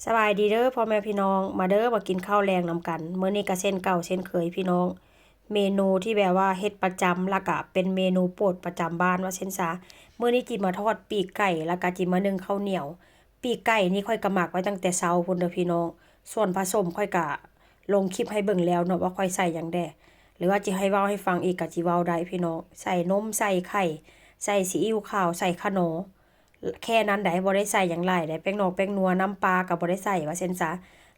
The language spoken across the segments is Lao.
ສະບາຍດີເດີພໍ່ແມ່ພີ່ນ້ອງ ມາເດີ ມາກິນເຂົ້າແລງນຳກັນ. ມື້ນີ້ກໍເຊັ່ນເກົ່າເຊັ່ນເຄີຍພີ່ນ້ອງ ເມນູທີ່ແບບວ່າເຮັດປະຈຳ ແລ້ວກໍເປັນເມນູໂປດປະຈຳບ້ານວ່າຊັ້ນຊະ. ມື້ນີ້ຈິມາທອດປີກໄກ່ ແລ້ວກໍຈິມາໜຶ້ງເຂົ້າໜຽວ. ປີກໄກ່ນີ້ຂ້ອຍກໍໝັກໄວ້ຕັ້ງແຕ່ເຊົ້າພຸ້ນເດີພີ່ນ້ອງ. ສ່ວນຜະສົມຂ້ອຍກໍລົງຄລິບໃຫ້ເບິ່ງແລ້ວເນາະ ວ່າຂ້ອຍໃສ່ຫຍັງແດ່ ຫຼືວ່າຊິໃຫ້ເວົ້າໃຫ້ຟັງອີກກໍຊິເວົ້າໄດ້ພີ່ນ້ອງ. ໃສ່ນົມ ໃສ່ໄຂ່ ໃສ່ຊີອິ້ວຂາວ ໃສ່ຂະໜໍ ແຄ່ນັ້ນໃດ໋ ບໍ່ໄດ້ໃສ່ຫຍັງຫຼາຍໃດ໋ ແປ້ງນອກແປ້ງນົວ ນ້ຳປາກໍບໍ່ໄດ້ໃສ່ວ່າຊັ້ນຊະ.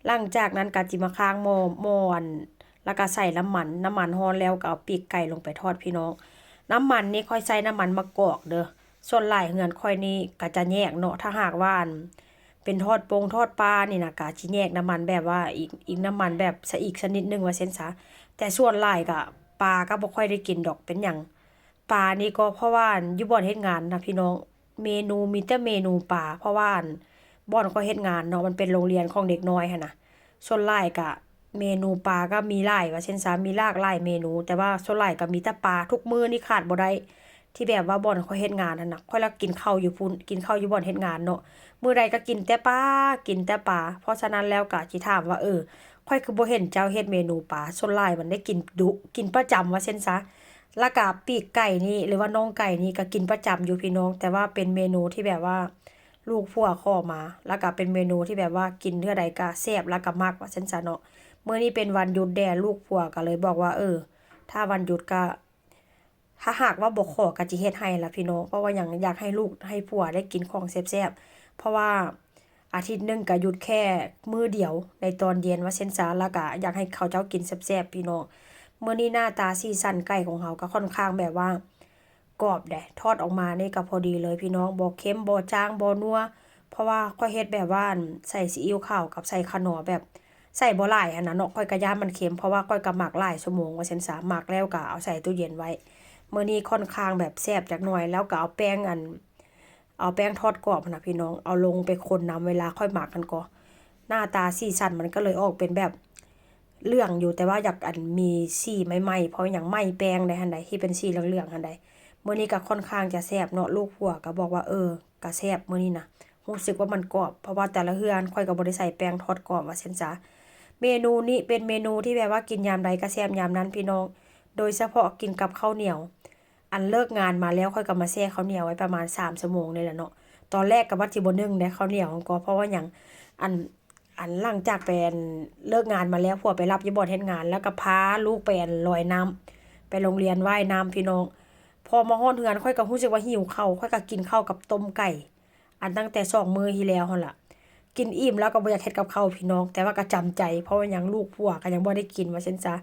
ຫຼັງຈາກນັ້ນກໍຊິມາຄ້າງໝໍ້ ໝໍ້ອັນ ແລ້ວກໍໃສ່ນ້ຳມັນ ນ້ຳມັນຮ້ອນແລ້ວກໍເອົາປີກໄກ່ລົງໄປທອດພີ່ນ້ອງ. ນ້ຳມັນນີ້ຂ້ອຍໃສ່ນ້ຳມັນມະກອກເດີ. ສ່ວນຫຼາຍເຮືອນຂ້ອຍນີ້ກໍຈະແຍກເນາະ ຖ້າຫາກວ່າອັນ ເປັນທອດປົງທອດປານີ້ນະ ກໍຊິແຍກນ້ຳມັນແບບວ່າອີກ ອີກນ້ຳມັນແບບຊະ ອີກຊະນິດໜຶ່ງວ່າຊັ້ນຊະ. ແຕ່ສ່ວນຫຼາຍກໍ ປາກໍບໍ່ຄ່ອຍໄດ້ກິນດອກ. ເປັນຫຍັງ? ປານີ້ກໍເພາະວ່າອັນ ຢູ່ບ່ອນເຮັດງານນະພີ່ນ້ອງ ເມນູມີແຕ່ເມນູປາ ເພາະວ່າອັນ ບ່ອນຂ້ອຍເຮັດງານເນາະ ມັນເປັນໂຮງຮຽນຂອງເດັກນ້ອຍຫັ້ນນະ. ສ່ວນຫຼາຍກະເມນູປາກໍມີຫຼາຍວ່າຊັ້ນຊະ ມີຫຼາກຫຼາຍເມນູ ແຕ່ວ່າສ່ວນຫຼາຍກໍມີແຕ່ປາ. ທຸກມື້ນີ້ຂາດບໍ່ໄດ້ ທີ່ແບບວ່າບ່ອນຂ້ອຍເຮັດງານຫັ້ນນະ ຂ້ອຍລະກິນເຂົ້າຢູ່ພຸ້ນ ກິນເຂົ້າຢູ່ບ່ອນເຮັດງານເນາະ ມື້ໃດກໍກິນແຕ່ປາ ກິນແຕ່ປາ. ເພາະສະນັ້ນແລ້ວກໍຊິຖາມວ່າ ເອີ ຂ້ອຍຄືບໍ່ເຫັນເຈົ້າເຮັດເມນູປາ? ສ່ວນຫຼາຍມັນໄດ້ກິນດຸ ກິນປະຈຳວ່າຊັ້ນຊະ. ແລ້ວກະປີກໄກ່ນີ້ ຫຼືວ່າໜັງໄກ່ນີ້ກໍກິນປະຈຳຢູ່ພີ່ນ້ອງ ແຕ່ວ່າເປັນເມນູທີ່ແບບວ່າລູກຜົວຂໍມາ ແລ້ວກະເປັນເມນູທີ່ແບບວ່າກິນເທື່ອໃດກະແຊບ ແລ້ວກະມັກວ່າຊັ້ນຊະເນາະ. ມື້ນີ້ເປັນວັນຢຸດແດ່ ລູກຜົວກໍເລີຍບອກວ່າ ເອີ ຖ້າວັນຢຸດກະ ຖ້າຫາກວ່າບໍ່ຂໍກໍຊິເຮັດໃຫ້ລະພີ່ນ້ອງ ເພາະວ່າຫຍັງ ຢາກໃຫ້ລູກໃຫ້ຜົວໄດ້ກິນຂອງແຊບໆ ເພາະວ່າອາທິດໜຶ່ງກໍຢຸດແຄ່ມື້ດຽວໃນຕອນເຢັນວ່າຊັ້ນຊະ ແລ້ວກໍຢາກໃຫ້ເຂົາເຈົ້າກິນແຊບໆ ພີ່ນ້ອງ. ມື້ນີ້ໜ້າຕາສີສັນໄກ່ຂອງເຮົາກໍຄ່ອນຂ້າງແບບວ່າກອບແດະ ທອດອອກມານີ້ກໍພໍດີເລີຍພີ່ນ້ອງ ບໍ່ເຄັມ ບໍ່ຈາງ ບໍ່ນົວ ເພາະວ່າຂ້ອຍເຮັດແບບວ່າ ອັນ ໃສ່ຊີອິ້ວຂາວກັບໃສ່ຂະໜໍ ແບບໃສ່ບໍ່ຫຼາຍຫັ້ນນະເນາະ ຂ້ອຍກໍຢ້ານມັນເຄັມ ເພາະວ່າຂ້ອຍກໍໝັກຫຼາຍຊົ່ວໂມງວ່າຊັ້ນຊະ ໝັກແລ້ວກໍເອົາໃສ່ຕູ້ເຢັນໄວ້. ມື້ນີ້ຄ່ອນຂ້າງແບບແຊບຈັກໜ່ອຍ ແລ້ວກໍເອົາແປ້ງ ອັນ ເອົາແປ້ງທອດກອບຫັ້ນນະພີ່ນ້ອງ ເອົາລົງໄປຄົນນຳເວລາຂ້ອຍໝັກຫັ້ນກໍ ໜ້າຕາສີສັນມັນກໍເລີຍອອກເປັນແບບເຫຼືອງຢູ່ ແຕ່ວ່າຢາກ ອັນ ມີສີໃໝ່ໆ ເພາະຫຍັງ ໄໝ້ແປ້ງໄດ໋ຫັ້ນໃດ໋ ທີ່ເປັນສີເຫຼືອງໆຫັ້ນໃດ໋. ມື້ນີ້ກໍຄ່ອນຂ້າງຈະແຊບເນາະ ລູກຜົວກໍບອກວ່າ ເອີ ກະແຊບມື້ນີ້ນະ ຮູ້ສຶກວ່າມັນກອບ ເພາະວ່າແຕ່ລະເຮືອນຂ້ອຍກໍບໍ່ໄດ້ໃສ່ແປ້ງທອດກອບວ່າຊັ້ນຊະ. ເມນູນີ້ເປັນເມນູທີ່ແບບວ່າກິນຍາມໃດກໍແຊບຍາມນັ້ນພີ່ນ້ອງ ໂດຍສະເພາະກິນກັບເຂົ້າໜຽວ. ອັນເລີກງານມາແລ້ວ ຂ້ອຍກໍມາແຊ່ເຂົ້າໜຽວໄວ້ປະມານສາມຊົ່ວໂມງນີ້ແຫຼະເນາະ. ຕອນແລກກໍວ່າຊິບໍ່ໜຶ້ງໃດ໋ເຂົ້າໜຽວ ກໍເພາະວ່າຫຍັງ ອັນ ອັນ ຫຼັງຈາກໄປ ອັນ ເລີກງານມາແລ້ວ ຜົວໄປຮັບຢູ່ບ່ອນເຮັດງານ ແລ້ວກໍພາລູກໄປ ອັນ ລອຍນ້ຳ ໄປໂຮງຮຽນວ່າຍນ້ຳພີ່ນ້ອງ. ພໍມາຮອດເຮືອນ ຂ້ອຍກໍຮູ້ສຶກວ່າຫິວເຂົ້າ ຂ້ອຍກໍກິນເຂົ້າກັບຕົ້ມໄກ່ ອັນ ຕັ້ງແຕ່ສອງມື້ທີ່ແລ້ວຫັ້ນລະ ກິນອີ່ມແລ້ວກໍບໍ່ຢາກເຮັດກັບເຂົ້າພີ່ນ້ອງ ແຕ່ວ່າກໍຈຳໃຈ ເພາະວ່າຫຍັງ ລູກຜົວກໍຍັງບໍ່ໄດ້ກິນວ່າຊັ້ນຊະ.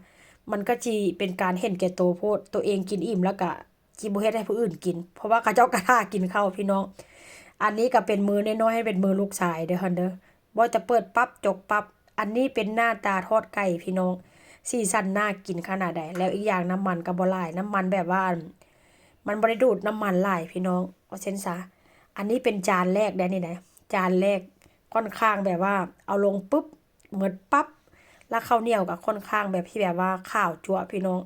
ມັນກໍຊິເປັນການເຫັນແກ່ໂຕໂພດ ໂຕເອງກິນອີ່ມແລ້ວກໍ ຊິບໍ່ເຮັດໃຫ້ຜູ້ອື່ນກິນ ເພາະວ່າເຂົາເຈົ້າກໍຖ້າກິນເຂົ້າພີ່ນ້ອງ. ອັນນີ້ກໍເປັນມື້ນ້ອຍໆ ໃຫ້ເປັນມື້ລູກຊາຍເດີຫັ້ນເດີ ບໍ່ຈະເປີດປັບຈົກປັບ. ອັນນີ້ເປັນໜ້າຕາທອດໄກ່ພີ່ນ້ອງ ສີສັນໜ້າກິນຂະໜາດໃດ ແລ້ວອີກຢ່າງນ້ຳມັນກໍບໍ່ຫຼາຍ ນ້ຳມັນແບບວ່າ ມັນບໍ່ໄດ້ດູດນ້ຳມັນຫຼາຍພີ່ນ້ອງ ວ່າຊັ້ນຊະ. ອັນນີ້ເປັນຈານແລກເດ້ນີ້ນະ ຈານແລກ ຄ່ອນຂ້າງແບບວ່າເອົາລົງປຶບ ໝົດປັບ ແລ້ວເຂົ້າໜຽວກໍຄ່ອນຂ້າງແບບທີ່ແບບວ່າຂາວຈັ້ວະພີ່ນ້ອງ.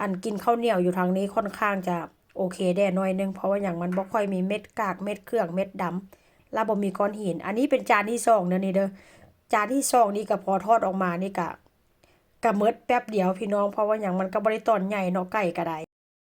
ອັນກິນເຂົ້າໜຽວຢູ່ທາງນີ້ຄ່ອນຂ້າງຈະໂອເຄແດ່ໜ້ອຍໜຶ່ງ ເພາະວ່າຫຍັງ ມັນບໍ່ຄ່ອຍມີເມັດກາກ ເມັດເຂືອງ ເມັດດຳ ແລ້ວບໍ່ມີກ້ອນຫີນ. ອັນນີ້ເປັນຈານທີສອງເດີນີ້ເດີ ຈານທີສອງນີ້ກໍພໍທອດອອກມານີ້ກະ ກະໝົດແປັບດຽວພີ່ນ້ອງ ເພາະວ່າຫຍັງ ມັນກໍບໍ່ໄດ້ຕອນໃຫຍ່ເນາະ ໄກ່ກໍໄດ້.